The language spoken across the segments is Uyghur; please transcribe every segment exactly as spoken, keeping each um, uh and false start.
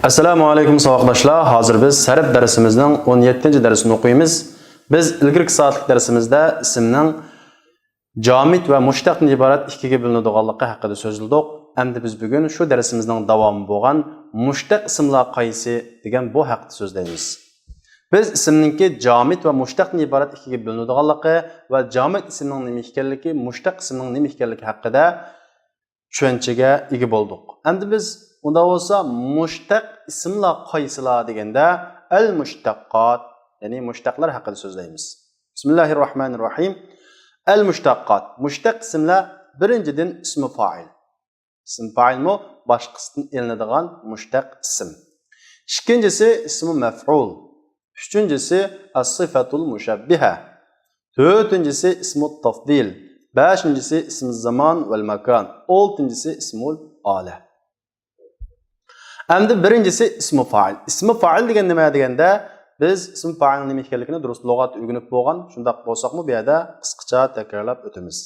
ئەسسالامۇ ئەلەيكۇم ساۋاقداشلار. ھازىر بىز سەرپ دەرسىمىزنىڭ ئون يەتتىنچى دەرسىنى ئوقۇيمىز. بىز ئىلگىرىكى سائەتلىك دەرسىمىزدە ئىسىمنىڭ جامىد ۋە مۇشتەقتىن ئىبارەت ئىككىگە بۆلۈنىدىغانلىقى ھەققىدە سۆزلىدۇق. ئەمدى بىز بۈگۈن شۇ دەرسىمىزنىڭ داۋامى بولغان مۇشتەق ئىسىملار قايسى دېگەن بۇ ھەقتە سۆزلەيمىز. بىز ئىسىمنىڭكى جامىد ۋە مۇشتەقتىن ئىبارەت ئىككىگە بۆلۈنىدىغانلىقى ۋە جامىد ئىسىمنىڭ نېمە ئىكەنلىكى، مۇشتەق ئىسىمنىڭ نېمە ئىكەنلىكى ھەققىدە چۈشەنچىگە ئىگە بولدۇق. ئەمدى بىز ئۇنداق بولسا مۇشتەق ئىسىملار قايسىلار دېگەندە، ئەل مۇشتەققات، يەنى مۇشتەقلار ھەققىدە سۆزلەيمىز. بىسمىللاھىررەھمانىررەھىم. ئەل مۇشتەققات. مۇشتەق ئىسىملار بىرىنچىدىن ئىسمى فائىل. ئىسمى فائىلمۇ باشقىسىدىن ئېلىنىدىغان مۇشتەق ئىسىم. ئىككىنچىسى ئىسمى مەفئۇل. ئۈچىنچىسى ئەس-سىفەتۇل مۇشەببىھە. تۆتىنچىسى ئىسمۇ تەفدىل. بەشىنچىسى ئىسمۇ زامان ۋەل ماكان. ئالتىنچىسى ئىسمۇل ئالە. ئەمدى بىرىنچىسى ئىسمۇ فائىل. ئىسمۇ فائىل دېگەن نېمە دېگەندە، بىز ئىسمۇ فائىلنىڭ نېمە ئىكەنلىكىنى دۇرۇس لۇغەتتە ئۆگىنىپ بولغان، شۇنداق بولساقمۇ بۇ يەردە قىسقىچە تەكرارلاپ ئۆتىمىز.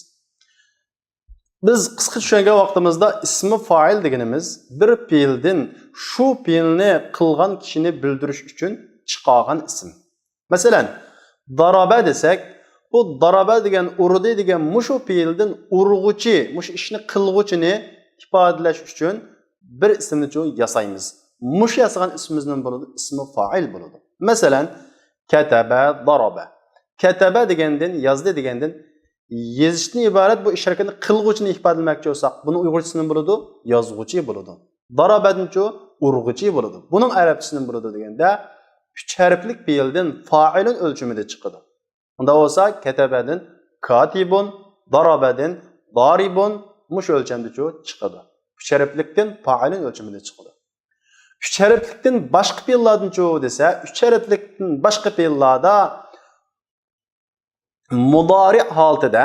بىز قىسقا چۈشەنگەن ۋاقتىمىزدا ئىسمى فائىل دېگىنىمىز بىر پېئىلدىن شۇ پېئىلنى قىلغان كىشىنى بىلدۈرۈش ئۈچۈن چىقارغان ئىسىم. مەسىلەن، دارابە دېسەك، بۇ دارابە دېگەن، ئۇردى دېگەن مۇشۇ پېئىلدىن ئۇرغۇچى، مۇشۇ ئىشنى قىلغۇچىنى ئىپادىلەش ئۈچۈن بىر ئىسىمنىچۇ ياسايمىز. مۇشۇ ياسىغان ئىسمىمىز نېمە بولىدۇ؟ ئىسمى فائىل بولىدۇ. مەسىلەن، كەتەبە، دارابە. كەتەبە دېگەندىن، يازدى دېگەندىن، يېزىشتىن ئىبارەت بۇ ئىش ھەرىكىتىنى قىلغۇچىنى ئىپادىلىمەكچى بولساق، بۇنىڭ ئۇيغۇرچىسى نېمە بولىدۇ؟ يازغۇچى بولىدۇ. دارابەدىنچۇ ئۇرغۇچى بولىدۇ. بۇنىڭ ئەرەبچىسى نېمە بولىدۇ دېگەندە، ئۈچ ھەرپلىك پېئىلدىن فائىلۇن ئۆلچىمىدە چىقىدۇ. ئۇنداق بولسا، كەتەبەدىن كاتىبۇن، دارابەدىن دارىبۇن، مۇشۇ ئۆلچەمدىچۇ چىقىدۇ. ئۈچ ھەرپلىكتىن فائىلۇن ئۆلچىمىدە چىقىدۇ. ئۈچ ھەرپلىكتىن باشقا پېئىللاردىنچۇ دېسە، ئۈچ ھەرپلىكتىن باشقا پېئىللاردا مۇدارىئ ھالىتىدە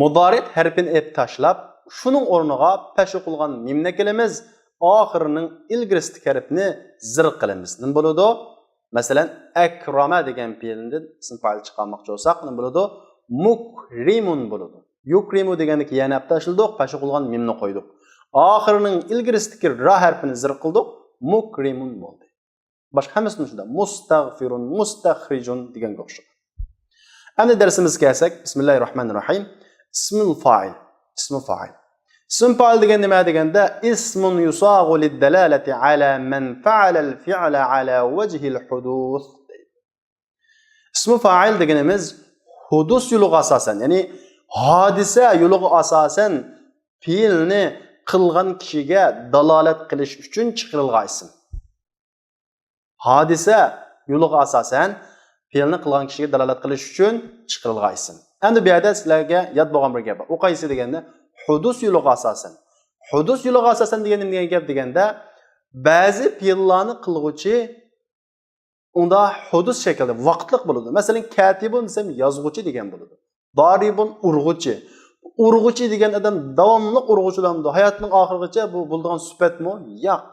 مۇدارىئ ھەرپىنى ئېلىپ تاشلاپ، شۇنىڭ ئورنىغا پەشۇ قىلغان مىمنى ئەكېلىمىز، ئاخىرىنىڭ ئىلگىرىسىدىكى ھەرپنى زىر قىلىمىز. نېمە بولىدۇ؟ مەسىلەن، ئەكرامە دېگەن پېئىلدىن ئىسىم پائىل چىقارماقچى بولساق، نېمە بولىدۇ؟ مۇكرىمۇن بولىدۇ. يۇكرىمۇ دېگەندىكى يەنى ئەپ تاشلىدۇق، پەشۇ قىلغان مىمنى قويدۇق. ئاخىرىنىڭ ئىلگىرىسىدىكى را ھەرپىنى زىر قىلدۇق، مۇكرىمۇن بولدى. باشقا ھەممىسىنى شۇنداق. مۇستەغفىرۇن، مۇستەخرىجۇن دېگەنگە ئوخشاش. ئەمدى دەرسىمىزگە كەلسەك، بىسمىللاھىررەھمانىررەھىم. ئىسمۇل فائىل. ئىسمۇ فائىل. ئىسمۇ فائىل دېگەن نېمە دېگەندە، ئىسمۇن يۇساغۇ لىددالالەتى ئالا مەن فائەلەل فىئلە ئالا ۋەجھىل ھۇدۇس. ئىسمۇ فائىل دېگىنىمىز ھۇدۇس يولىغا ئاساسەن، يەنى ھادىسە يولىغا ئاساسەن پېئىلنى قىلغان كىشىگە دالالەت قىلىش ئۈچۈن چىقىرىلغان ئىسىم. ھادىسە يولىغا ئاساسەن پېئىلنى قىلغان كىشىگە دالالەت قىلىش ئۈچۈن چىقىرىلغان ئىسىم. ئەمدى بۇ يەردە سىلەرگە ياد بولغان بىر گەپ بار. ئۇ قايسى دېگەندە، ھۇدۇس يولىغا ئاساسەن. ھۇدۇس يولىغا ئاساسەن دېگەن نېمە دېگەن گەپ دېگەندە، بەزى پېئىللارنى قىلغۇچى ئۇندا ھۇدۇس شەكلىدە ۋاقىتلىق بولىدۇ. مەسىلەن، كاتىبۇن دېسەم، يازغۇچى دېگەن بولىدۇ. دارىبۇن، ئۇرغۇچى. ئۇرغۇچى دېگەن ئادەم داۋاملىق ئۇرغۇچىلامدۇ؟ ھاياتنىڭ ئاخىرىغىچە بۇ بولىدىغان سۈپەتمۇ؟ ياق.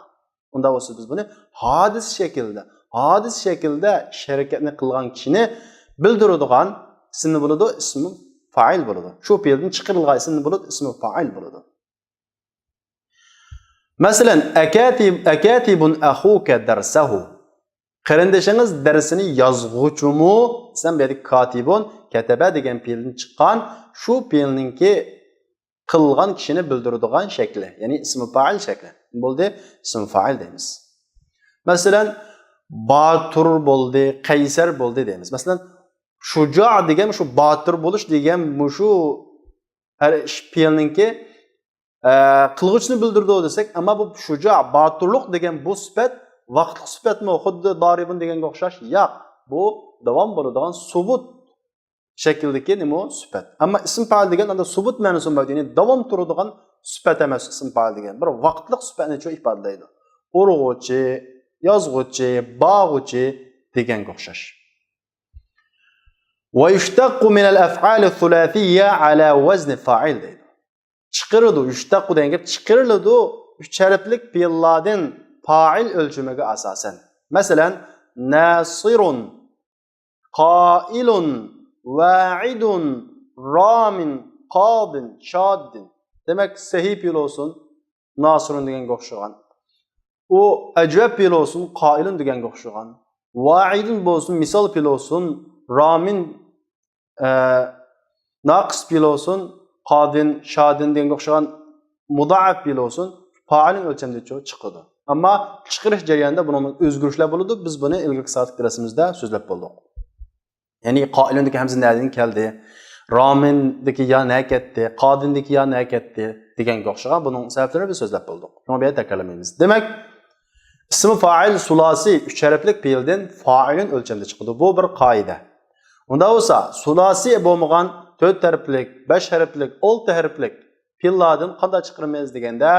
ئۇنداق بولسا بىز بۇنى ھادىسە شەكلىدە، ھادىسە شەكلىدە ئىش ھەرىكەتنى قىلغان كىشىنى بىلدۈرىدىغان ئىسىم نېمە بولىدۇ؟ ئىسمۇ فائىل بولىدۇ. شۇ پېئىلدىن چىقىرىلغان ئىسىم نېمە بولىدۇ؟ ئىسمۇ فائىل بولىدۇ. مەسىلەن، ئەكاتىب-، ئەكاتىبۇن ئەخۇكە دەرسەھۇ. قېرىندىشىڭىز دەرسىنى يازغۇچىمۇ؟ دېسەم، بۇ يەردىكى كاتىبۇن، كەتەبە دېگەن پېئىلدىن چىققان، شۇ پېئىلنىڭكى قىلغان كىشىنى بىلدۈرىدىغان شەكلى، يەنى ئىسمى فائىل شەكلى. بولدى، ئىسمى فائىل دەيمىز. مەسىلەن، باتۇر بولدى، قەيسەر بولدى دەيمىز. مەسىلەن، شۇجا دېگەن شۇ باتۇر بولۇش دېگەن مۇشۇ ھەر ئىش پېئىلنىڭكى، ئە، قىلغۇچىنى بىلدۈرىدۇ دېسەك، ئەمما بۇ شۇجا، باتۇرلۇق دېگەن بۇ سۈپەت ۋاقىتلىق سۈپەتمۇ؟ خۇددى دارىبۇن دېگەنگە ئوخشاش؟ ياق. بۇ داۋام بولىدىغان سۇبۇت شەكلىدىكى نېمە؟ سۈپەت. ئەمما ئىسىم پائىل دېگەن ئاندا سۇبۇت مەنىسى بولمايدۇ. يەنى داۋام تۇرىدىغان سۈپەت ئەمەس ئىسىم پائىل دېگەن. بىر ۋاقىتلىق سۈپەتنى شۇ ئىپادىلەيدۇ. ئۇرغۇچى، يازغۇچى، باغۇچى دېگەنگە ئوخشاش. ويشتق من الأفعال الثلاثية على وزن فاعل دەيدۇ. چىقىرىدۇ، يۇشتەقۇ دېگەن گەپ چىقىرىلىدۇ، ئۈچ ھەرپلىك پېئىللاردىن پائىل ئۆلچىمىگە ئاساسەن. مەسىلەن، ناسىرۇن، قائىلۇن، ۋائىدۇن، رامىن، قادىن، شادىن. دېمەك، سەھىي پېئىل بولسۇن، ناسىرۇن دېگەنگە ئوخشىغان. ئۇ ئەجۋەب پېئىل بولسۇن، قائىلۇن دېگەنگە ئوخشىغان. ۋائىدۇن بولسۇن، مىسال پېئىل بولسۇن، رامىن، ئە، ناقىس پېئىل بولسۇن، قادىن، شادىن دېگەنگە ئوخشىغان مۇدائەپ پېئىل بولسۇن، پائىلۇن ئۆلچەمدە چىقىدۇ. ئەمما چىقىرىش جەريانىدا بۇنىڭ ئۆزگىرىشلەر بولىدۇ. بىز بۇنى ئىلگىرىكى سائەتلىك دەرسىمىزدە سۆزلەپ بولدۇق. يەنى قائىلۇندىكى ھەمزە نەدىن كەلدى؟ رامىندىكى يا نە كەتتى؟ قادىندىكى يا نە كەتتى؟ دېگەنگە ئوخشىغان بۇنىڭ سەۋەبلىرىنى بىز سۆزلەپ بولدۇق. شۇڭا بۇ يەردە تەكرارلىمايمىز. دېمەك، ئىسمى فائىل سۇلاسىي ئۈچ ھەرپلىك پېئىلدىن فائىلۇن ئۆلچەمدە چىقىدۇ. بۇ بىر قائىدە. ئۇنداق بولسا، سۇلاسىي بولمىغان تۆت ھەرپلىك، بەش ھەرپلىك، ئالتە ھەرپلىك پېئىللاردىن قانداق چىقىرىمىز دېگەندە،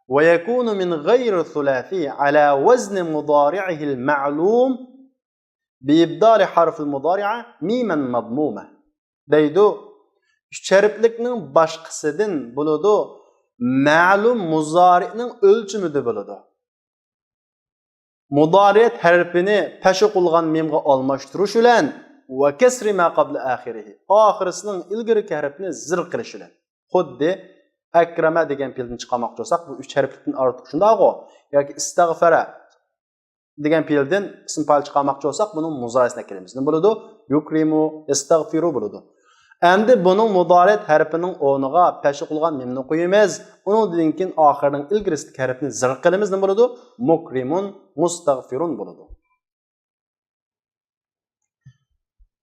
ويكون من غير الثلاثي على وزن مضارعه المعلوم بإبدال حرف المضارعة ميما مضمومة دەيدۇ. ئۈچ ھەرپلىكنىڭ باشقىسىدىن بولىدۇ، مەلۇم مۇزارىئنىڭ ئۆلچىمىدە بولىدۇ. مۇدارىئەت ھەرپىنى پەشۇ قىلغان مىمغا ئالماشتۇرۇش بىلەن، وكسر ما قبل آخره، ئاخىرسىنىڭ ئىلگىرىكى ھەرپىنى زېر قىلىش بىلەن. خۇددى ئەكرەمە دېگەن پېئىلدىن چىقارماقچى بولساق، بۇ ئۈچ ھەرپلىكتىن ئارتۇق شۇنداقغۇ؟ ياكى ئىستەغفەرە دېگەن پېئىلدىن ئىسم پائىل چىقارماقچى بولساق، بۇنىڭ مۇزارىئسىنى ئەكىرىمىز. نېمە بولىدۇ؟ يۇكرىمۇ، يەستەغفىرۇ بولىدۇ. ئەمدى بۇنىڭ مۇدارىئەت ھەرپىنىڭ ئورنىغا پەشۇ قىلغان مىمنى قويىمىز. ئۇنىڭدىن كېيىن ئاخىرىنىڭ ئىلگىرىسىدىكى ھەرپنى زېر قىلىمىز. نېمە بولىدۇ؟ مۇكرىمۇن، مۇستەغفىرۇن بولىدۇ.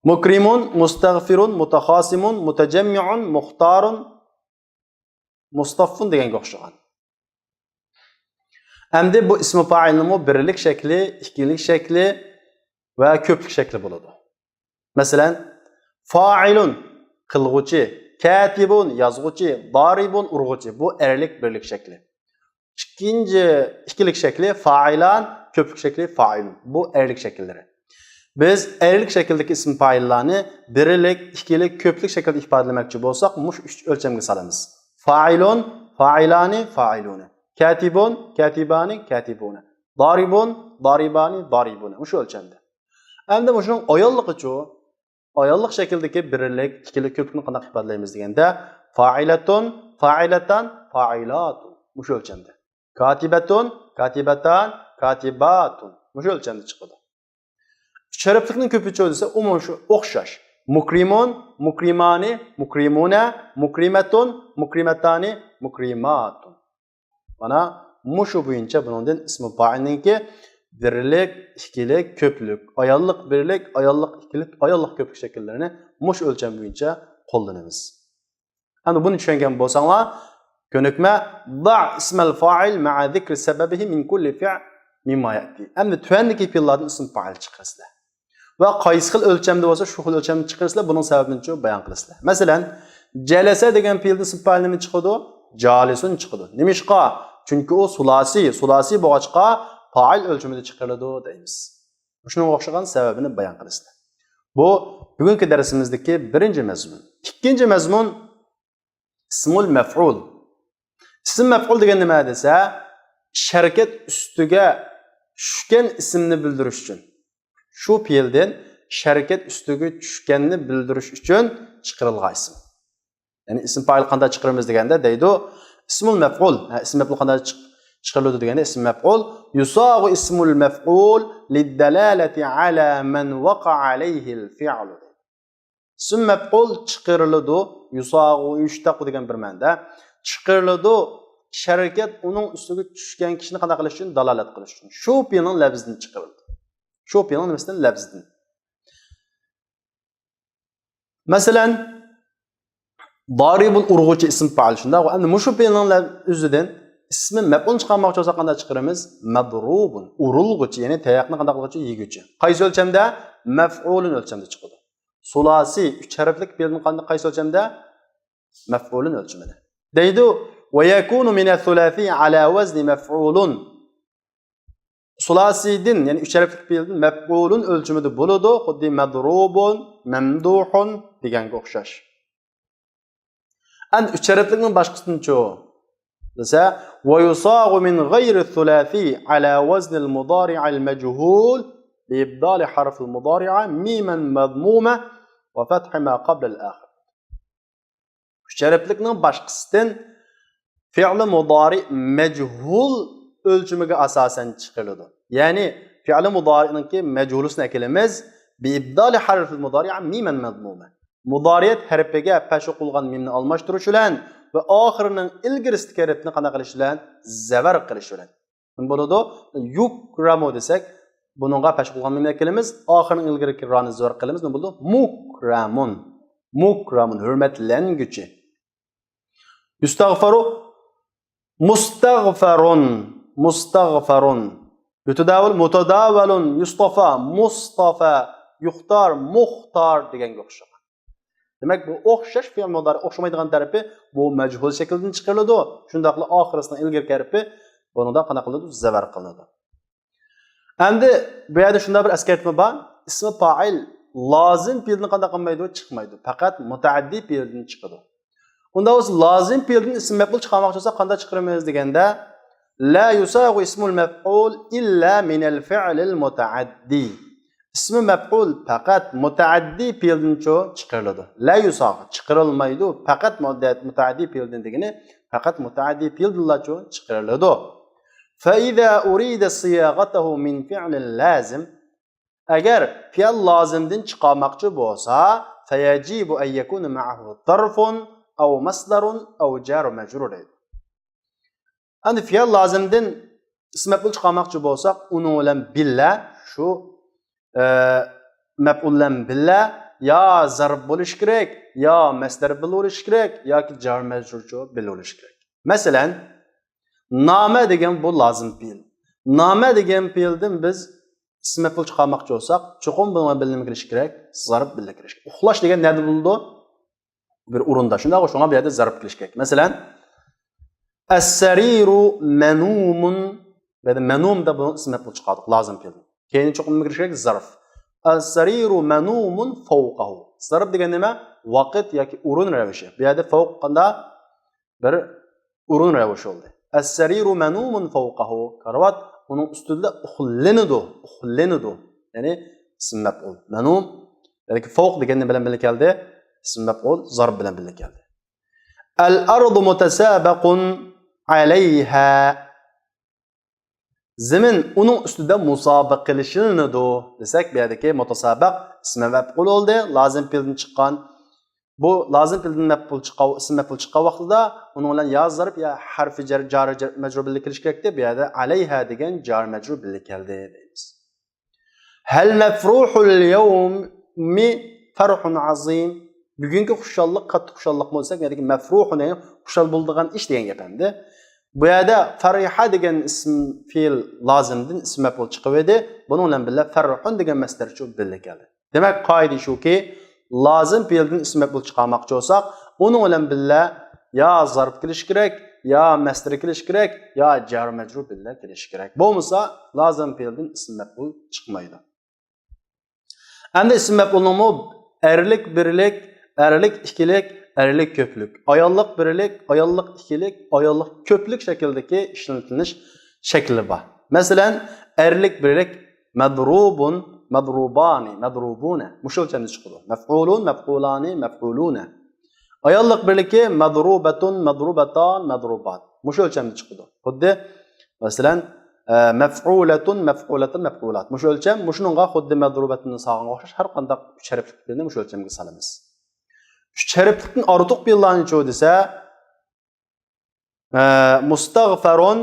مۇكرىمۇن، مۇستەغفىرۇن، مۇتەخاسىمۇن، مۇتەجەممىئۇن، مۇختارۇن، مۇستەففۇن دېگەنگە ئوخشىغان. ئەمدى بۇ ئىسمى پائىلنىڭمۇ بىرلىك شەكلى، ئىككىلىك شەكلى ۋە كۆپلۈك شەكلى بولىدۇ. مەسىلەن، فائىلۇن، قىلغۇچى، كاتىبۇن، يازغۇچى، دارىبۇن، ئۇرغۇچى. بۇ ئەرلىك بىرلىك شەكلى. ئىككىنچى، ئىككىلىك شەكلى فائىلان، كۆپلۈك شەكلى فائىلۇن. بۇ ئەرلىك شەكىللىرى. بىز ئەرلىك شەكىلدىكى ئىسم پائىللارنى بىرلىك، ئىككىلىك، كۆپلۈك شەكىلدە ئىپادىلىمەكچى بولساق، مۇشۇ ئۈچ ئۆلچەمگە سالىمىز. فائىلۇن، فائىلانى، فائىلۇنى. كاتىبۇن، كاتىبانى، كاتىبۇنى. دارىبۇن، دارىبانى، دارىبۇنى. مۇشۇ ئۆلچەمدە. ئەمدى مۇشۇنىڭ ئاياللىقىچۇ؟ ئاياللىق شەكىلدىكى بىرلىك، ئىككىلىك، كۆپلۈكنى قانداق ئىپادىلەيمىز دېگەندە، فائىلەتۇن، فائىلەتان، فائىلاتۇن. مۇشۇ ئۆلچەمدە. كاتىبەتۇن، كاتىبەتان، كاتىباتۇن. مۇشۇ ئۆلچەمدە چىقىدۇ. ئۈچ ھەرپلىكنىڭ كۆپىچى دېسە، ئۇمۇ شۇ ئوخشاش. مۇكرىمۇن، مۇكرىمانى، مۇكرىمۇنە، مۇكرىمەتۇن، مۇكرىمەتانى، مۇكرىماتۇن. مانا مۇشۇ بويىچە بۇنىڭدىن ئىسمى پائىلنىڭكى بىرلىك، ئىككىلىك، كۆپلۈك، ئاياللىق بىرلىك، ئاياللىق ئىككىلىك، ئاياللىق كۆپلۈك شەكىللىرىنى مۇشۇ ئۆلچەم بويىچە قوللىنىمىز. ئەمدى بۇنى چۈشەنگەن بولساڭلار، كۆنۈكمە، ضع اسم الفاعل مع ذكر سببه من كل فعل مما يأتي. ئەمدى تۆۋەندىكى پېئىللاردىن ئىسم پائىل چىقىرىسىلەر. ۋە قايسى خىل ئۆلچەمدە بولسا، شۇ خىل ئۆلچەمدە چىقىرىسىلەر، بۇنىڭ سەۋەبىنى بايان قىلىسىلەر. مەسىلەن، جەلەسە دېگەن پېئىلدىن ئىسم پائىل نېمە چىقىدۇ؟ جالىسۇن چىقىدۇ. نېمىشقا؟ چۈنكى ئۇ سۇلاسىي، سۇلاسىي بولغاچقا، پائىل ئۆلچىمىدە چىقىرىلىدۇ دەيمىز. شۇنىڭغا ئوخشىغان سەۋەبىنى بايان قىلىسىلەر. بۇ بۈگۈنكى دەرسىمىزدىكى بىرىنچى مەزمۇن. ئىككىنچى مەزمۇن، ئىسمۇل مەفئۇل. ئىسىم مەفئۇل دېگەن نېمە دېسە، ئىش ھەرىكەت ئۈستىگە چۈشكەن ئىسىمنى بىلدۈرۈش ئۈچۈن. شۇ پېئىلدىن ئىش ھەرىكەت ئۈستىگە چۈشكەننى بىلدۈرۈش ئۈچۈن چىقىرىلغان ئىسىم. يەنى ئىسىم پائىل قانداق چىقىرىمىز دېگەندە دەيدۇ، ئىسمۇل مەفئۇل. ھە، ئىسىم مەفئۇل قانداق چىق-، چىقىرىلىدۇ دېگەندە، ئىسىم مەفئۇل، يۇساغۇ ئىسمۇل مەفئۇل لىددالالەتى ئالا مەن ۋەقە ئەلەيھىل فىئلۇ. ئىسىم مەپئۇل چىقىرىلىدۇ، يۇساغۇ، يۇشتەقۇ دېگەن بىر مەنىدە. چىقىرىلىدۇ، ئىش ھەرىكەت ئۇنىڭ ئۈستىگە چۈشكەن كىشىنى قانداق قىلىش ئۈچۈن؟ دالالەت قىلىش ئۈچۈن. شۇ پېئىلنىڭ لەۋزىدىن چىقىرىلىدۇ. شۇ پېئىلنىڭ نېمىسىدىن؟ لەۋزىدىن. مەسىلەن، دارىبۇن ئۇرغۇچى ئىسىم پائىل، شۇنداق. ئەمدى مۇشۇ پېئىلنىڭ لەۋ-، ئۆزىدىن ئىسمى مەپئۇلنى چىقارماقچى بولساق قانداق چىقىرىمىز؟ مەدرۇبۇن، ئۇرۇلغۇچى، يەنى تاياقنى قانداق قىلغۇچى؟ يېگۈچى. قايسى ئۆلچەمدە؟ مەفئۇلۇن ئۆلچەمدە چىقىدۇ. سۇلاسىي، ئۈچ ھەرپلىك پېئىلدىن قانداق، قايسى ئۆلچەمدە؟ مەفئۇلۇن ئۆلچىمىدە. دەيدۇ، ۋە يەكۇنۇ مىنەس سۇلاسىي ئەلا ۋەزنى مەفئۇلۇن. سۇلاسىيدىن، يەنى ئۈچ ھەرپلىك پېئىلدىن مەپئۇلۇن ئۆلچىمىدە بولىدۇ، خۇددى مەدرۇبۇن، مەمدۇھۇن دېگەنگە ئوخشاش. ئەمدى ئۈچ ھەرپلىكنىڭ باشقىسىنىچۇ دېسە، ۋە يۇساغۇ مىن غەيرى سۇلاسىي ئەلا ۋەزنىل مۇدارىئىل مەجھۇل بىئىبدالى ھەرفىل مۇدارىئە مىمەن مەزمۇمە ۋە فەتھى ما قەبلەل ئاخىر. ئۈچ ھەرپلىكنىڭ باشقىسىدىن فېئىلى مۇدارى مەجھۇل ئۆلچىمىگە ئاساسەن چىقىرىلىدۇ. يەنى فېئىل مۇدارىئنىڭكى مەجھۇلىسىنى ئەكېلىمىز، بىئىبدالى ھەرفىل مۇدارىئ مىمەن مەزمۇمە. مۇدارىئەت ھەرپىگە پەشۇ قىلغان مىمنى ئالماشتۇرۇش بىلەن ۋە ئاخىرىنىڭ ئىلگىرىسىدىكى ھەرپنى قانداق قىلىش بىلەن؟ زەۋەر قىلىش بىلەن. نېمە بولىدۇ؟ يۇكرەمۇ دېسەك، بۇنىڭغا پەشۇ قىلغان مىمنى ئەكېلىمىز، ئاخىرىنىڭ ئىلگىرىكى رانى زەۋەر قىلىمىز، نېمە بولىدۇ؟ مۇكرەمۇن. مۇكرەمۇن، ھۆرمەتلەنگۈچى. يۇستەغفەرۇ، مۇستەغفەرۇن، مۇستەغفەرۇن. يۇتەداۋەل، مۇتەداۋەلۇن، يۇستەفا، مۇستەفا، يۇختار، مۇختار دېگەنگە ئوخشىغان. دېمەك، بۇ ئوخشاش فېئىل مۇدارىئ، ئوخشىمايدىغان تەرىپى بۇ مەجھۇل شەكلىدىن چىقىرىلىدۇ. شۇنداقلا ئاخىرىسىنىڭ ئىلگىرىكى ھەرپى بۇنىڭدا قانداق قىلىنىدۇ؟ زەۋەر قىلىنىدۇ. ئەمدى بۇ يەردە شۇنداق بىر ئەسكەرتمە بار. ئىسمى پائىل لازىم پېئىلدىن قانداق قىلمايدۇ؟ چىقمايدۇ. پەقەت مۇتەئەددىي پېئىلدىن چىقىدۇ. ئۇنداق بولسا لازىم پېئىلدىن ئىسم مەپئۇل چىقارماقچى بولساق قانداق چىقىرىمىز دېگەندە، لا يصاغ اسم المفعول إلا من الفعل المتعدي. ئىسمى مەپئۇل پەقەت مۇتەئەددىي پېئىلدىنچۇ چىقىرىلىدۇ. لا يصاغ چىقىرىلمايدۇ، پەقەت مۇتەئەددىي پېئىلدىن دېگىنى پەقەت مۇتەئەددىي پېئىلدىنلاچۇ چىقىرىلىدۇ. فإذا أريد صياغته من فعل لازم، ئەگەر پېئىل لازىمدىن چىقارماقچى بولسا، فيجب أن يكون معه ظرف أو مصدر أو جار مجرور دەيدۇ. ئەمدى پېئىل لازىمدىن ئىسم مەپئۇل چىقارماقچى بولساق، ئۇنىڭ بىلەن بىللە شۇ، ئە، مەپئۇل بىلەن بىللە يا زەرپ بولۇشى كېرەك، يا مەسدەر بولۇشى كېرەك، ياكى جار مەجرۇرچۇ بولۇشى كېرەك. مەسىلەن، نامە دېگەن بۇ لازىم پېئىل. نامە دېگەن پېئىلدىن بىز ئىسم مەپئۇل چىقارماقچى بولساق، چوقۇم بۇنىڭ بىلەن نېمە كېلىشى كېرەك؟ زەرپ بىللە كېلىشى كېرەك. ئۇخلاش دېگەن نەدە بولىدۇ؟ بىر ئورۇندا. شۇنداق، شۇڭا بۇ يەردە زەرپ كېلىشى كېرەك. مەسىلەن، السرير منوم. بۇ يەردە مەنۇم دەپ بۇنىڭ ئىسم مەپئۇل چىقاردۇق، لازىم پېئىل. كەينى چوقۇم نېمە كېلىشى كېرەك؟ زەرپ. السرير منوم فوقه. زەرپ دېگەن نېمە؟ ۋاقىت ياكى ئورۇن رەۋىشى. بۇ يەردە فوق قانداق؟ بىر ئورۇن رەۋىشى بولدى. السرير منوم فوقه. كارىۋات ئۇنىڭ ئۈستىدە ئۇخلىنىدۇ، ئۇخلىنىدۇ. يەنى ئىسم مەپئۇل. مەنۇم، يەنى فوق دېگەن نېمە بىلەن بىللە كەلدى؟ ئىسم مەپئۇل زەرپ بىلەن بىللە كەلدى. الأرض متسابق عليها. زېمىن ئۇنىڭ ئۈستىدە مۇسابىقىلىشىلىنىدۇ دېسەك، بۇ يەردىكى مۇتەسابىق ئىسمى مەپئۇل بولدى، لازىم پېئىلدىن چىققان. بۇ لازىم پېئىلدىن مەپئۇل چىققان، ئىسم مەپئۇل چىققان ۋاقتىدا ئۇنىڭ بىلەن يا زەرپ يا ھەرفى جەر، جارى جەر، مەجرۇر بىللە كېلىشى كېرەكتى. بۇ يەردە عليها دېگەن جارى مەجرۇر بىللە كەلدى دەيمىز. هل مفروح اليوم فرح عظيم. بۈگۈنكى خۇشاللىق قاتتىق خۇشاللىقمۇ دېسەك، يەنى مەفرۇھۇن، يەنى خۇشال بولىدىغان ئىش دېگەن گەپ ئەمدى. بۇ يەردە فەرىھە دېگەن ئىسم پېئىل لازىمدىن ئىسم مەپئۇل چىقىۋىدى. بۇنىڭ بىلەن بىللە فەرھۇن دېگەن مەسدەرچۇ بىللە كەلدى. دېمەك، قائىدە شۇكى، لازىم پېئىلدىن ئىسم مەپئۇل چىقارماقچى بولساق، ئۇنىڭ بىلەن بىللە يا زەرپ كېلىشى كېرەك، يا مەسدەر كېلىشى كېرەك، يا جار مەجرۇر بىللە كېلىشى كېرەك. بولمىسا، لازىم پېئىلدىن ئىسم مەپئۇل چىقمايدۇ. ئەمدى ئىسم مەپئۇلنىڭمۇ ئەرلىك بىرلىك، ئەرلىك ئىككىلىك، ئەرلىك كۆپلۈك، ئاياللىق بىرلىك، ئاياللىق ئىككىلىك، ئاياللىق كۆپلۈك شەكلىدىكى ئىشلىتىلىش شەكلى بار. مەسىلەن، ئەرلىك بىرلىك مەدرۇبۇن، مەدرۇبانى، مەدرۇبۇنە. مۇشۇ ئۆلچەمدە چىقىدۇ. مەفئۇلۇن، مەفئۇلانى، مەفئۇلۇنە. ئاياللىق بىرلىكى مەدرۇبەتۇن، مەدرۇبەتان، مەدرۇبات. مۇشۇ ئۆلچەمدە چىقىدۇ. خۇددى، مەسىلەن، ئە، مەفئۇلەتۇن، مەفئۇلەتۇن، مەفئۇلات. مۇشۇ ئۆلچەم، مۇشۇنىڭغا خۇددى مەدرۇبەتۇننى سالغانغا ئوخشاش ھەر قانداق ئۈچ ھەرپلىك پېئىلنى مۇشۇ ئۆلچەمگە سالىمىز. ئۈچ ھەرپلىكتىن ئارتۇق پېئىللارنىچۇ دېسە، ئە، مۇستەغفەرۇن،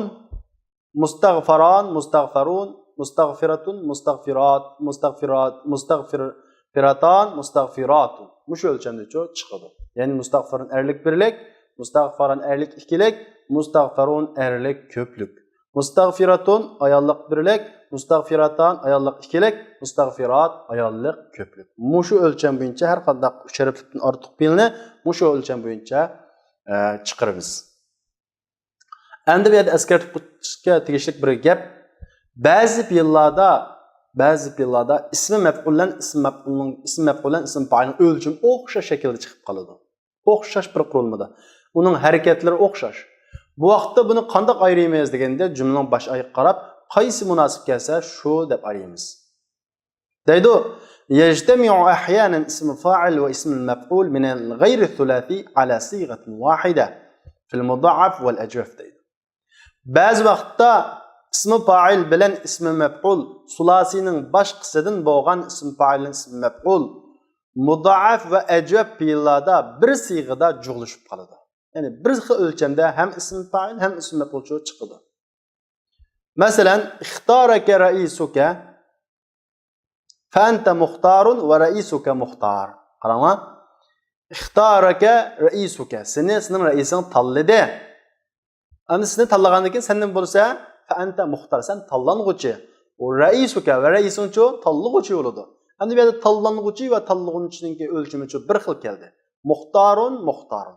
مۇستەغفەران، مۇستەغفەرۇن، مۇستەغفىرەتۇن، مۇستەغفىرات، مۇستەغفىرات، مۇستەغفىر-، فىراتان، مۇستەغفىراتۇن. مۇشۇ ئۆلچەمدىچۇ چىقىدۇ. يەنى مۇستەغفىرۇن ئەرلىك بىرلىك، مۇستەغفەران ئەرلىك ئىككىلىك، مۇستەغفەرۇن ئەرلىك كۆپلۈك. مۇستەغفىرەتۇن ئاياللىق بىرلىك، مۇستەغفىراتان ئاياللىق ئىككىلىك، مۇستەغفىرات ئاياللىق كۆپلۈك. مۇشۇ ئۆلچەم بويىچە ھەر قانداق ئۈچ ھەرپلىكتىن ئارتۇق پېئىلنى مۇشۇ ئۆلچەم بويىچە، ئە، چىقىرىمىز. ئەمدى بۇ يەردە ئەسكەرتىپ ئۆتۈشكە تېگىشلىك بىر گەپ. بەزى پېئىللاردا، بەزى پېئىللاردا ئىسمى مەپئۇل بىلەن ئىسم مەپئۇلنىڭ، ئىسم مەپئۇل بىلەن ئىسم پائىلنىڭ ئۆلچىمى ئوخشاش شەكىلدە چىقىپ قالىدۇ. ئوخشاش بىر قۇرۇلمىدا. ئۇنىڭ ھەرىكەتلىرى ئوخشاش. بۇ ۋاقىتتا بۇنى قانداق ئايرىيمىز دېگەندە، جۈملىنىڭ باش ئايىغىغا قاراپ، قايسى مۇناسىپ كەلسە، شۇ دەپ ئايرىيمىز. دەيدۇ، يجتمع أحيانا اسم الفاعل واسم المفعول من الغير الثلاثي على صيغة واحدة في المضاعف والأجوف دەيدۇ. بەزى ۋاقىتتا ئىسمى پائىل بىلەن ئىسمى مەپئۇل، سۇلاسىنىڭ باشقىسىدىن بولغان ئىسمى پائىل بىلەن ئىسمى مەپئۇل مۇدائەف ۋە ئەجۋەپ پېئىللاردا بىر سىيغىدا جۇغلىشىپ قالىدۇ. يەنى بىر خىل ئۆلچەمدە ھەم ئىسمى پائىل ھەم ئىسمى مەپئۇل چىقىدۇ. مەسىلەن، اختارك رئيسك فأنت مختار ورئيسك مختار. قاراڭلار. اختارك رئيسك، سېنى سېنىڭ رەئىسىڭ تاللىدى. ئەمدى سېنى تاللىغاندىن كېيىن سەن نېمە بولىسەن؟ فأنت مختار، سەن تاللانغۇچى. ۋە رئيسك، ۋە رەئىسىڭچۇ؟ تاللىغۇچى بولىدۇ. ئەمدى بۇ يەردە تاللانغۇچى ۋە تاللىغۇچىنىڭكى ئۆلچىمىچۇ بىر خىل كەلدى. مختار، مختار.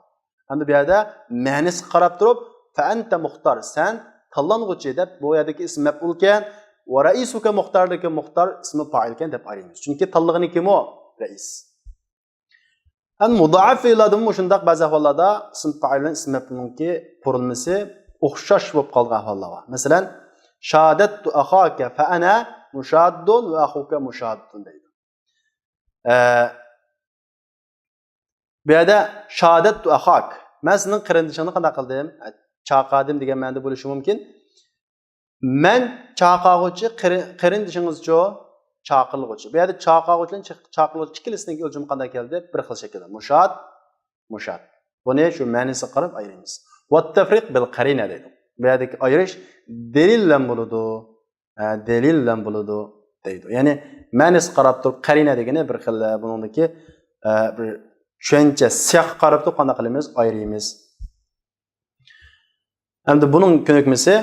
ئەمدى بۇ يەردە مەنىسىگە قاراپ تۇرۇپ، فأنت مختار، سەن تاللانغۇچى دەپ، بۇ يەردىكى ئىسىم مەپئۇلكەن، ۋە رئيسك مختاردىكى مختار ئىسمى پائىلكەن دەپ ئايرىمىز. چۈنكى تاللىغىنى كىم ئۇ؟ رەئىس. ئەمدى مۇدائەپ پېئىللاردىمۇ مۇشۇنداق بەزى ئەھۋاللاردا ئىسىم پائىل بىلەن ئىسىم مەپئۇلنىڭكى قۇرۇلمىسى ئوخشاش بولۇپ قالغان ئەھۋاللار بار. مەسىلەن، شادەتتۇ ئەخاكە فەئەنە مۇشاددۇن ۋە ئەخۇكە مۇشاددۇن دەيدۇ. ئە، بۇ يەردە شادەتتۇ ئەخاك، مەن سېنىڭ قېرىندىشىڭنى قانداق قىلدىم؟ ئە، چاقادىم دېگەن مەنىدە بولۇشى مۇمكىن. مەن چاقاغۇچى، قېرى-، قېرىندىشىڭىزچۇ؟ چاقىرىلغۇچى. بۇ يەردە چاقاغۇچى بىلەن چاق-، چاقىرىلغۇچى ئىككىلىسىنىڭكى ئۆلچىمى قانداق كەلدى؟ بىر خىل شەكىلدە. مۇشاد، مۇشاد. بۇنى شۇ مەنىسىگە قاراپ ئايرىيمىز. والتفريق بالقرينة دەيدۇ. بۇ يەردىكى ئايرىش دەلىل بىلەن بولىدۇ. ھە، دەلىل بىلەن بولىدۇ دەيدۇ. يەنى مەنىسىگە قاراپ تۇرۇپ، قەرىنە دېگىنى بىر خىل، بۇنىڭدىكى، ئە، بىر چۈشەنچە، سىياققا قاراپ تۇرۇپ قانداق قىلىمىز؟ ئايرىيمىز. ئەمدى بۇنىڭ كۆنۈكمىسى،